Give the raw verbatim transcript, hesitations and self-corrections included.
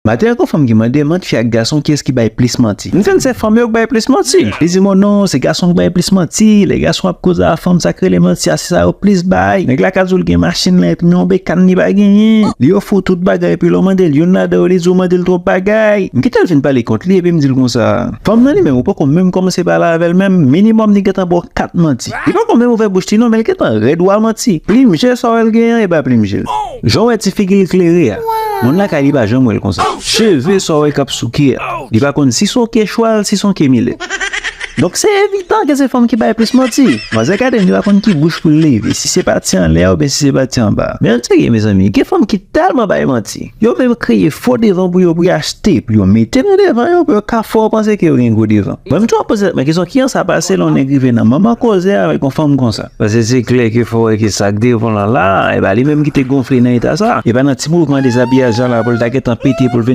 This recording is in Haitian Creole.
Maten an, gon fanm ki mande m ant fi ak gason, kiyès ki bay plis manti. M di l se fanm yo k bay plis manti. Li di m, non, se gason k bay plis manti. Lè gason ap koze a fanm, sa k rele manti a, se sa yo plis bay. Nèg la ka di w l gen machin lan, epi men yon bekàn li pa genyen. Li ofri w tout bagay, epi lè w mande l youn ladan yo, li di w mande l twòp bagay. M kite l fin pale kont li, epi m di l konsa, fanm nan li menm, ou poko menm kòmanse pale avè l menm, minimòm li gentan ba w kat manti. Li poko menm ouvè bouch li non, men l gentan rèd wa manti. Plim je sa w wè l genyen, e pa plim je l. Jan w wè ti figi l klere a. Moun lakay li pa janm wè l konsa. Cheve sa w wè k ap souke a. Li pa konn si se yon ke chwal, si se yon ke milèt. Donk se evidan ke se fanm ki bay plis manti. Manzè gade m, li pa konn ki bouch pou l leve, si se pati anlè a oubyen si se pati anba a. Men ann serye, mezanmi, gen fanm ki tèlman bay manti. Yo menm kreye fo devan pou yo, pou yo achte, pou yo mete nan devan yo, pou yo ka fè w panse ke yo gen gwo devan. Mwen, m toujou ap poze tèt mwen kesyon, kijan sa pase lè yon nèg rive nan manman koze avèk yon fanm konsa? Paske se klè ke fò w wè ke sa k devan w lan la, e pa li menm ki te gonfle nan eta sa. E pa nan ti mouvman dezabiyaj lan la pou l ta gentan pete pou l vin